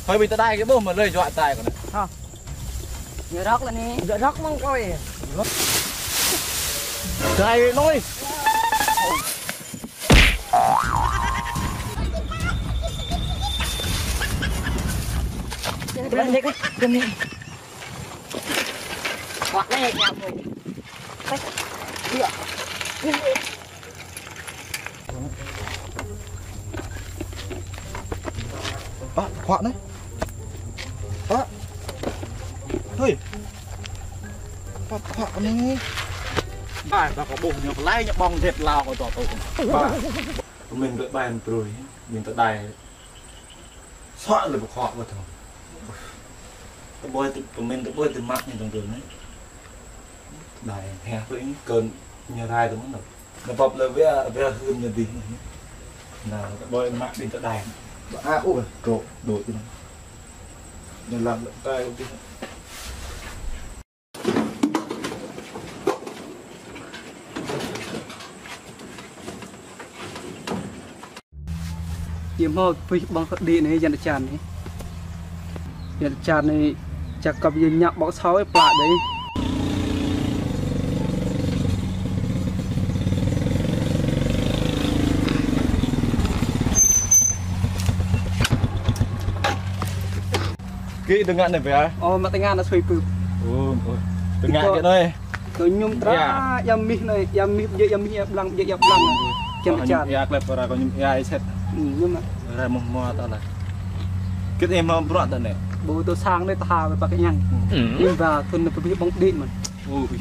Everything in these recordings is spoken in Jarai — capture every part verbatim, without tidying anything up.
Hơi ƀing tơđai kơ ƀuh mă lơi juă tơđai kơ anai. Hă. Ñu rŏk lĕ anai. Ñu rŏk mơ̆ng kâo ih. Tơđai anai. Berhenti, berhenti. Wah, anai, anai. Iya. Pă, pă anai. Pă. Hơi. Pă, pă anai. Ba, ba kâo ƀuh ñu pơlai ñu ƀơ̆ng đet lao kâo tŏ tŏ. Ba. Pơmĭn đuaĭ ƀai mơ̆n brơi, ƀing tơđai. Sŏ lĕ ƀu khŏ ƀu thâo. Tơƀơi tơ, pơmĭn tơƀơi tơ mă ñu tŏng tơl anai. Đai hĕ pơ ing kơn ñu rai tơ mơ̆n. Nao bưp lĕ wea, wea hưn ñu dih. Nao, tơƀơi mă ƀing tơđai. Ba a u, trôk, đôč anai. Ñu lăng lĕ tai u dih. Yơh hmâo pih ƀơ̆ng kơ đĭ anai, yan čan anai. Yan čan anai, čak kăp yơh ñăk ƀơ̆ng sâu ih plă đơi. Kơ tơngan anai pia? Ơ, mă tơngan anai sui pưp. Ơ, ơ. Tơngan kơ anai. Kơ ñu tra ia mih anai, ia mih, ia mih, ia blang, ia, ia blang. Kiăng tơčan. Ia klep ora kơ ñu ia iset. Ơ, ñu mă. Ora mơ̆ng mơ̆ ta lah. Kơ ih mă bruă ta anai. Ƀu tơ sang anai tha pă kơ ñang. Ơ. Ñu ba thun anai pơbih ƀơ̆ng đĭ mơ̆n. Ui,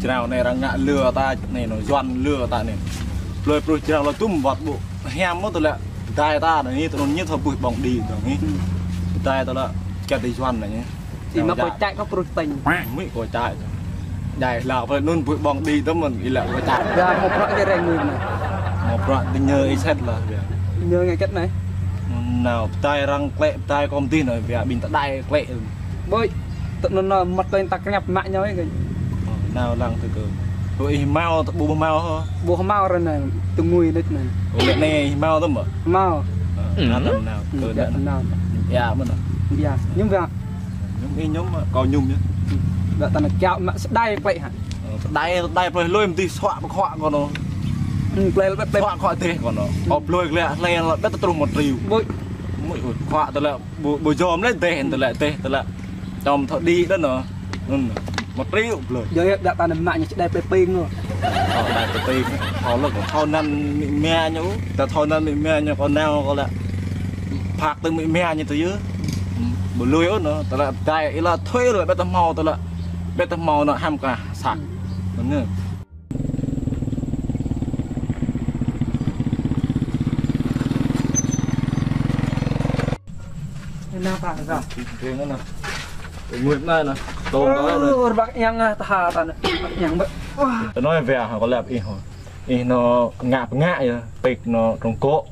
jrao anai arăng ngă lơ ta anai, nao Yuan lơ ta anai. Plơi pruh jrao lơ tum wăt ƀu hiam mơ̆ tơlơi tơđai ta anai, tơnun ñu thâo pơbih ƀơ̆ng đĭ dong anai. Tơđai ta lĕ kiăng tơ Yuan anai. Ih mă kơ čai kơ pruh tĕng. Mĭ kơ čai. Djai hlak pơ anun pơbih ƀơ̆ng đĭ tơ mơ̆n, ih lăi kơ čai. Ia, mă bruă kơ reng ngui anai. Mă bruă tơ ñu iset lah, ia. Ñu ngă hơget anai? Nao, tơđai arăng klĕ, tơđai kơm dih anai, ia, ƀing tơđai klĕ. Ƀơi, tơ anun nao mă kơ ta kơñăp mă ñu ih kơ. Nao lăng tơ kơ. Ơ, ih hmâo, ƀu hmâo hă? Ƀu hmâo ră anai, tơ ngui đĕč anai. Ơ, lĕ anai ih hmâo tơ mơ̆? Hmâo. Ơ, nao lăng nao, kơ nao. Ia mơ̆n. Ia, ñu ba. Ñu ih ñu mă, kâo ñu yơh. Đa ta anai kiaŏ mă sơđai klĕ hă? Ơ, sơđai, sơđai plơi lui mơ̆n tih suă pơkhuă kơ anun. Ư, plơi, plơi, plơi. Suă khuă tih kơ anun. Ơ, plơi klĕ, hlơi lĕ ƀĕ tơtruh mă triu. Ƀơi. Mui, ui, khuă tơlơi. Ƀu, ƀu yom lĕ dêh, tơlơi dêh, tơlơi. Čom thâo đĭ đah anai. Anun. Mă triu plơi. Yơh, yơh, đa ta anai mă ñu čơđai plơi ping ngơ. Ơ, đai plơi ping. Thâo lĕ, thâo anăn mĭ mia ñu. Ta thâo anăn mĭ mia ñu kơ nao kơ lĕ. Phak tơ mĭ mia ñu tơ yơh. Ƀu lui ôh anun. Tơlơi đai ih lăi thuê lĕ ƀĕ tơ hmâo tơlơi. Ƀĕ tơ hmâo anun hăm kơ săk. Anun. Anai pă kơ? Riêng anai. Ngui anai anai. Tông đó anai. Ơ, băk yang ah, tha ta anai. Băk yang băk. Wah. Tơ anai wea hă kơ lăp ih hă. Ih anun ngă pơngă yơh. Pik anun trong kô̆.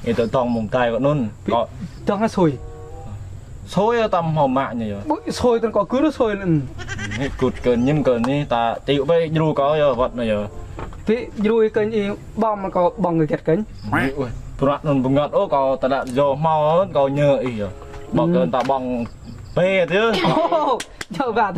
Ih tơ tong mơ̆ng tai kơ anun. Kơ tong hă sui. Sui yơh ta hmâo mă ñu yơh. Ƀu sui tơl kơ kơ sui lĕ. Anai kut kơ ñu kơ anai ta tiu ƀĕ djru kơ yơh wăt anai yơh. Ƀĕ djru kơ anai ƀơ̆ng kơ kâo ƀơ̆ng kơ hơget kơ anai. Anai, ui, bruă anun bơngăt ôh kâo tơlơi yơh hmâo kâo ñu ih yơh. Ƀơ̆ng kơ ta ƀơ̆ng pê tơ. Ơ, čô ba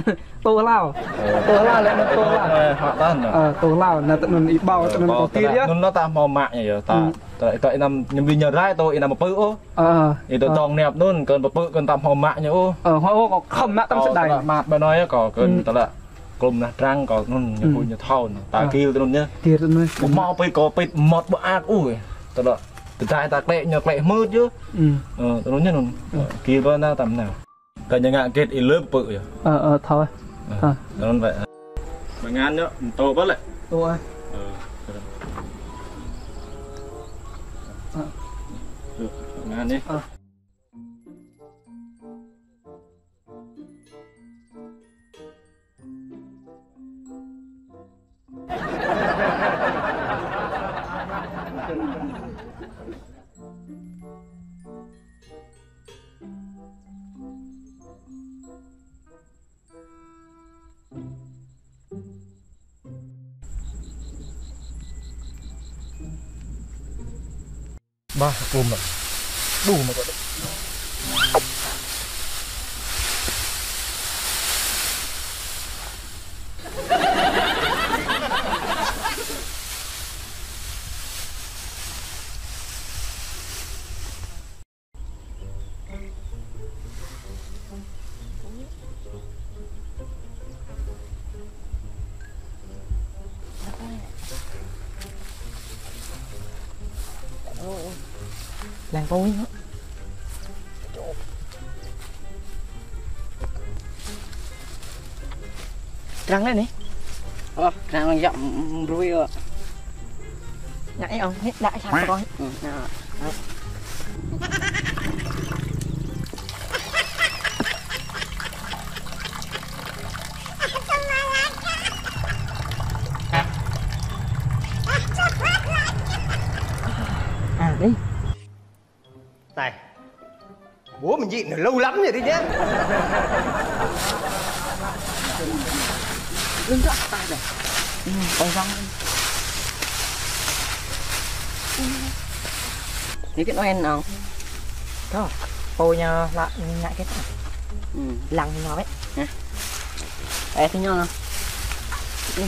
tơ hlâo. Ơ. Tơ hlâo lĕ anun tơ hlâo. Ơ, hă ta anai. Ơ, tơ hlâo, anai tơ anun ih ƀâo tơ anun kâo tir yơh. Anun anai ta hmâo mă ñu yơh. Ta, ta, ta ih anăm ñu ƀing ñu rai tơ ih anăm pơpư̆ ôh. Ơ, ơ. Ih tơ tong nep anun, kơ pơpư̆ kơ ta hmâo mă ñu ôh. Ơ, hmâo ôh, kâo khŏm mă tăm sơđai. Kâo tơlơi mă ƀơi anai yơh kâo, kơ tơlơi klum nah trang kâo anun, ñu hui ñu thâo anai. Ta kil tơ anun yơh. Kil tơ anun. Kâo hmâo pơi kâo pĭt mơmŏt ƀu ak ôh. Tơlơi tơđai ta klĕ ñu klĕ hmưt yơh. Ơ, tơ anun yơh anun. Kil ƀơi anai tăm nao. Kơ ñu ngă hơget ih lơ̆m pơpư̆ yơh. Ơ, ơ, thâo. Ơ, thâo. Anun wơ̆t. Bơngan yơh, tô ƀơi lĕ. Tô ah. Ơ. Ơ. Bơngan anai. Ơ. Ba, ƀu mă. Đu mă kơ. Đang pui. Trang lĕ anai. Ơ, trang lăng yă mbrui ơ. Ngă ih ong, anai đă sat kơ kâo. À, đi. Này, bố mình nhịn được lâu lắm rồi đấy nhá. Lưng rất tay này. Ừ, ôi răng. Đi cái nó ăn không? Thôi, cô nhà lạ ngại cái. Ừ. Lăng nhau ấy. Hả? Ê, thế nhau. Ừ.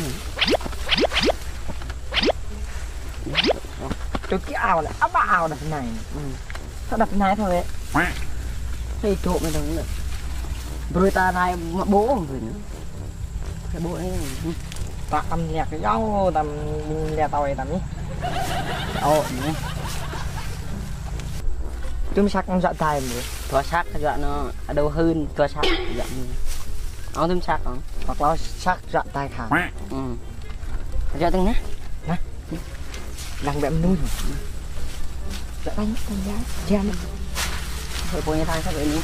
Tôi cái ao này, áo ba ao này này. Ừ. Sao đập này thôi. Thấy trộm này đâu nữa. Bơi ta này mà bố không rồi nữa. Cái bố ấy. Tăp tăm liak yua, tăm liak tơi tăm anai. Ơ, anai. Tơm săk ngă djă tai mơ̆. Tơm săk djă anŭn, adơi hưn, tơm săk djă anŭn. Ơ, tơm săk ơ. Hoặc là săk djă tai khă. Ừ. Djă tơng anai. Anai. Đang bĕ mơnuih. Djă tai anai, tơng djă. Djă anai. Hơi bơi tai săk anai.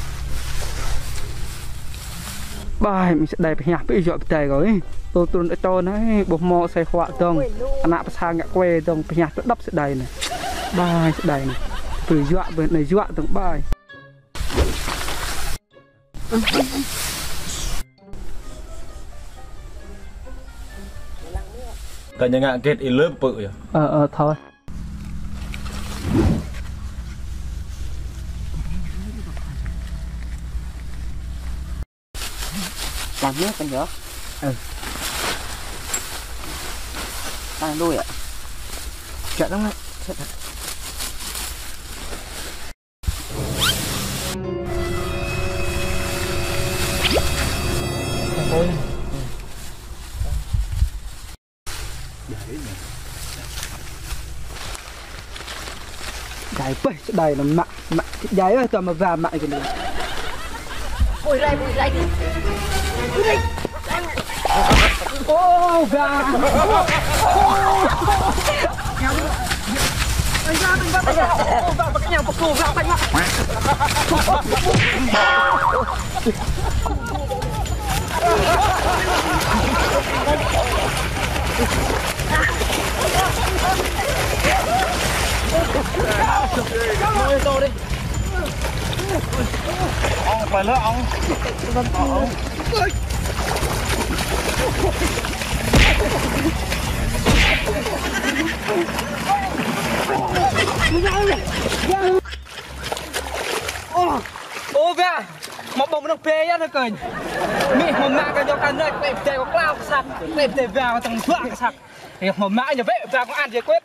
Ƀai, mĭn sơđai pơhiăp pĭ yua pơdai kâo ih. Tơl trŭn tơ čô anai, ƀuh mơ̆ sai huă dơ̆ng. Ană pơsang ngă kuê dơ̆ng, pơhiăp tơdăp sơđai anai. Ƀai sơđai anai. Pơ yua, pơ anai yua dơ̆ng ƀai. Kơ ñu ngă gĕt ih lơ̆m pơ yơh. Ơ, ơ, thôi. Làm nước anh hả? Ừ. Ăn đuôi ạ. Chợ đóng lại. Chợ đóng. Ôi. Dai pơh sơđai anŭn mă, mă, dai ơi, tơma ba mă kơ anai. Ôi, rai, ôi, rai đi. Ôi, rai. Ô, ba. Ôi, ba, ba, ba, ba. Ô, ba, ba, ba, ba. Ông phải lỡ ông. Ô ba, mă ƀơ̆ng mơnơ̆ng pê yơh anai kơnh. Mĭ mơ̆ mă kơ ñu kơ anai, klep dai kơ klao kơ sat, klep dai ba kơ tơ̆ng dua kơ sat. Ih mơ̆ mă ñu bĕ ba kơ ăn djai kuet.